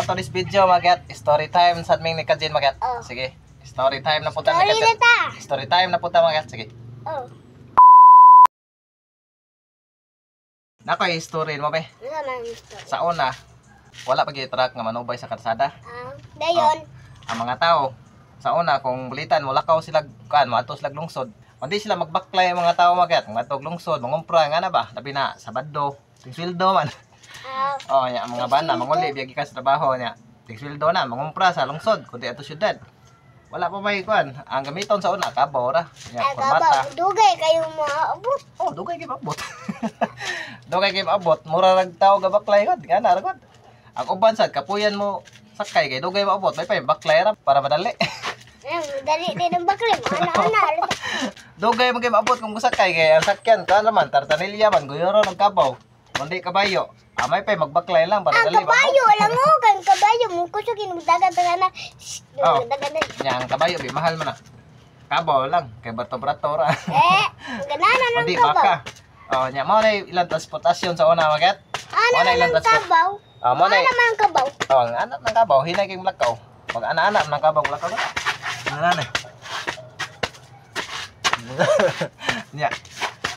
to this video, mga kat. Story time sa aming ni Kajin, mga kat. Oh. Sige. Story time na po ta ni Story na Kajin. ta. Story time na po ta, mga kat. Sige. Oh. Nakoy story mo be. Ano man story? Sa una, wala pa gyud truck nga manubay sa kalsada. Ah, dayon. Ang mga tao sa una, kung bulitan mo lakaw sila kan, moadto sila lungsod. Kundi sila magbaklay ang mga tao, mga kat, mga lungsod, mangumpra nga na ba, labi na Sabado, ting sweldo man. Ah, Oh, nya ang mga bana manguli biya gikan sa trabaho nya. Ting sweldo na mangumpra sa lungsod kundi ato syudad. Wala pa may kuan. Ang gamiton sa una kabaw ra. Nya ay, kurbata. kabaw. Dugay kayo maabot. Oh, dugay kay maabot. Dugay kay maabot, mura rag tao gabaklay gud, ngana ra gud. Ang uban sad kapuyan mo sakay kay dugay maabot, may pa baklay ra para madali. Ay, dali din ang bakli. Ana-ana. Dugay mo kay maabot kung sakay kay ang sakyan kuan ra man tartanilya man guyoro ng kabaw. Kundi kabayo. Amay pa magbaklay lang para Ang dali maabot. kabayo, alam mo, ang kabayo, mo kusog dagan na. Oh. Dagan na. Nya ang kabayo bi mahal man na. Kabaw lang kay brato-brato ra. Eh, ganana ng Kundi kabaw. baka. Oh, nya mao na ilang transportasyon sa una, magat. Ana Mo na ilang ng transport. kabaw. Oh, mao na. Ana man ang kabaw. Oh, ang anak ng kabaw hinay kay lakaw. Pag ana-anak ng kabaw lakaw ba? Ana na. Nya.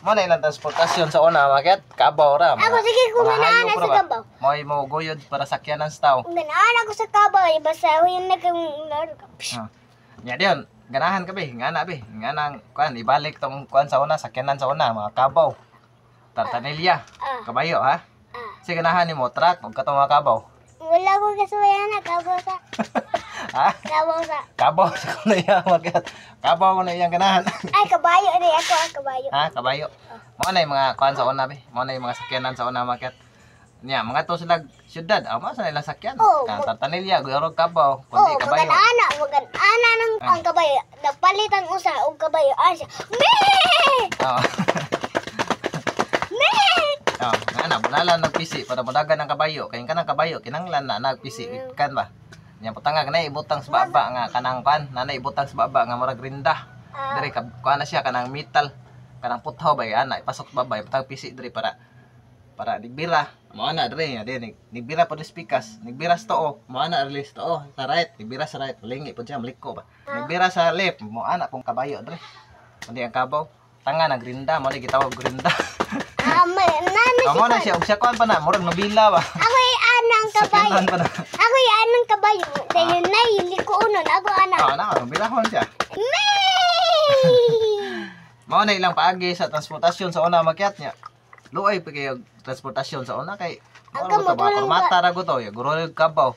Mao na ilang transportasyon sa una, magat, kabaw ra. Ako, sige, kung Mga ganahan hayop sa ra ba? kabaw. Mo'y mo guyod para sakyanan sa tao. Kung ganahan ako sa kabaw, eh, basta yun na kang laro ka. Ah. Nya diyon, ganahan ka be, ngana be, nganang kuan ibalik tong kuan sa una, sakyanan sa una, mga kabaw. Tartanilya, Ah, kabayo ha. ah. Sige, ganahan nimo truck ug katong mga kabaw. Wala ko kasuwayan na, kabaw sa, Ha? kabaw sa. Kabaw sa ko na iya magat. Kabaw ko na iyang ganahan. Ay, kabayo, ay, ako ang kabayo. Ha, kabayo. Mao na yung mga kuan sa una be. Mao na yung mga sakyanan sa una, magat. Nya, mga to sila syudad, ah, mao sa nila sakyan. Oh, Kan tartanilya, guyoro kabaw, kundi Oh, kabayo. magan-ana, magan-ana ng Ah. ang kabayo. Nagpalit ang usa og kabayo. Ah, siya. Me! Oh. Me! Oh, nga na bunalan nagpisi para modagan ang kabayo. Kay kanang kabayo kinanglan na nagpisi kan ba. Nya putanga na ibutang sa baba nga kanang kan, na ibutang sa baba nga murag rinda. Ah, Diri ka kuan na siya kanang metal, kanang puthaw ba ana ipasok sa baba, ibutang pisi diri para para nigbira. Mao na diri nga diri nigbira po pikas, nigbira sa tuo, mao na release tuo sa right, nigbira sa right, lingi po siya maliko ba. Nigbira sa left, mao ana pong kabayo diri. Kundi ang kabaw, tanga nagrinda, mao ni gitawag grinda. ah, nana Amo na si siya, og siya kuan pa na, murag nobila ba. Ako ay anang kabayo. Sakyanan pa na. Ako ay anang kabayo. Dahil nailikuonon ako ana. Ah, na, nobilahon siya. Me! Mao na ilang paagi sa transportasyon sa una, makyat niya. Luoy pa kayo transportasyon sa una kay Ang mao ra kamot, to, mga walang kurmata ra to, ya guro kabaw.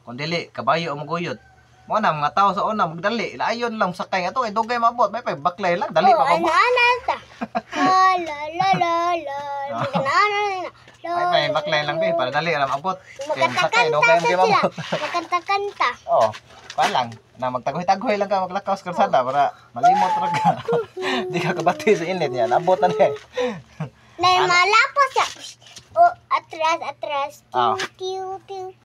Kung dili kabayo o maguyod. Mao na mga tao sa una magdali, layon lang sakay nga to kay dugay maabot, may pa baklay lang, dali Oh, pa ana maabot. ana ta. La la la la la. Ana na. May pa baklay lang be para dali ra maabot. Kay sakay Magkanta-kanta dugay sa mo sila. maabot. Magkanta-kanta. Oh, pa lang na magtagoy-tagoy lang ka maglakaw sa kalsada para malimot ra ka. Di ka kabati sa init niya, nabot na ni. Na malapos siya. Oh, atras, atras. Ah. Tiu, tiu, tiu.